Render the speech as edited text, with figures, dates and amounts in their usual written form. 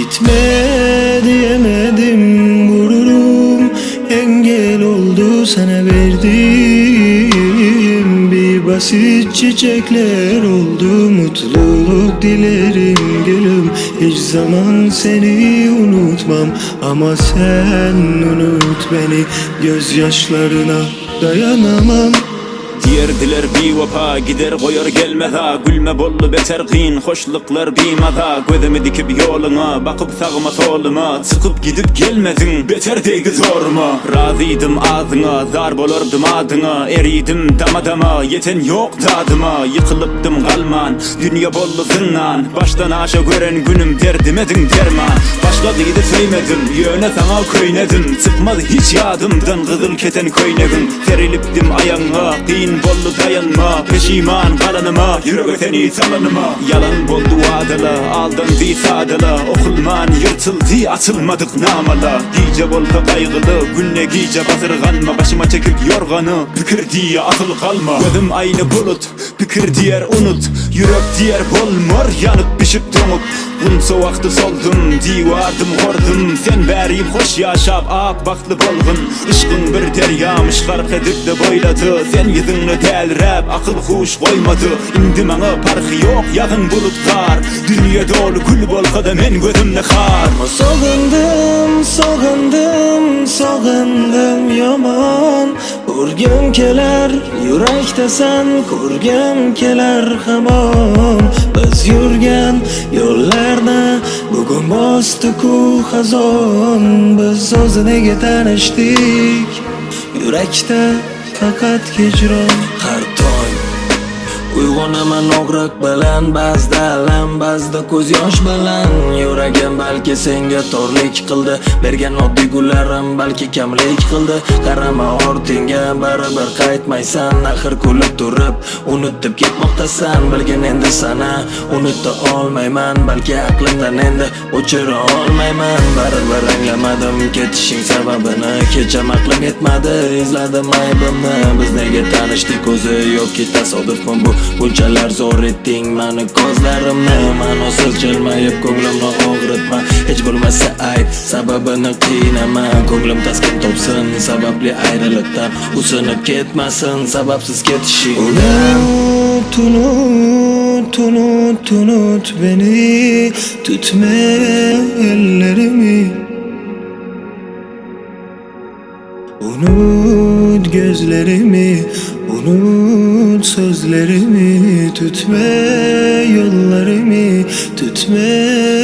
Gitme diyemedim gururum engel oldu sana verdiğim Bir basit çiçekler oldu mutluluk dilerim gülüm Hiç zaman seni unutmam ama sen unut beni Gözyaşlarına dayanamam Diýerdiler biwepa, gider goýar gelmez-a, Gülme boldy beter kyn, hoşluklar bimaza, Gözümi dikip ýoluňa, bakyp sagyma soluma, Çykyp gidip gelmediň, beter degdi zoruma. Razydym azyňa, zar bolardym adyňa, Eridim dama-dama, ýeten ýok dadyma, Ýykylypdym galman, dünýe boldy zyndan, Başdan aşa gören günüm derdimediň derman. Başga gyzy söýmedim, ýöne saňa köýnedim, Çykmaz hiç ýadymdan gyzyl keten köýnegiň. Serilipdim aýagyňa, kyn boldy daýanma, Peşiman galanyma, ýürege seni salanyma. Ýalan boldy wadala, aldandy sadala, Okulman ýyrtyldy açylmadyk namala. Gije bolsa gaýgyly, günde gije basyrganma, Başyma çekip ýorgany, pikir diýe asyl galma. Gözüm aýna bulut, pikir diýer unut, Ýürek diýer bolmar ýanyp bişip doňup. Gunça wagty soldum, diwardym hordum, Sen bäri hoş ýaşap ak bagtly bolgun. Yşkyň bir derýamyş gark edip-de boýlady, Sen ýüzüňde däliräp akyl-huş goýmady. Indi maňa parhy ýok ýagyn bulut gar, Dünýe doly gül bolsa-da men gözümde har. Sogyndym, sogyndym, sogyndym ýaman Urgim kelar yurakdasan ko'rgim kelar hamon Biz yurgan yo'llarni bugun bosdi-ku xazon Biz o'zi nega tanishdik yurakda faqat hijron Har tong Uyg'onaman og'riq bilan Ba'zida alam, ba'zida ko'z yosh bilan Yuragim balki senga torlik qildi Bergan oddiy gullarim balki kamlik qildi Qarama ortingga baribir qaytmaysan Axir kulib turib unutib ketmoqdasan Bilgin endi sana unuta olmayman Balki aqlimdan endi o'chira olmayman Baribir anglamadim ketishing sababini Kecham aqlim yetmadi izladim aybimni Biz nega tanishdik o'zi yoki tasodifmi bu Bunchalar zo'r etding mani ko'zlarimni Ma'nosiz jilmayib ko'nglimni og'ritma Hech bo'lmasa ayt sababini qiynama Ko'nglim taskin topsin sababli ayriliqdan Usinib ketmasin sababsiz ketishingdan Unut, unut, unut, unut beni Tütme ellerimi Unut gözlerimi, unut sözlerimi Tütme yollarımı, tütme.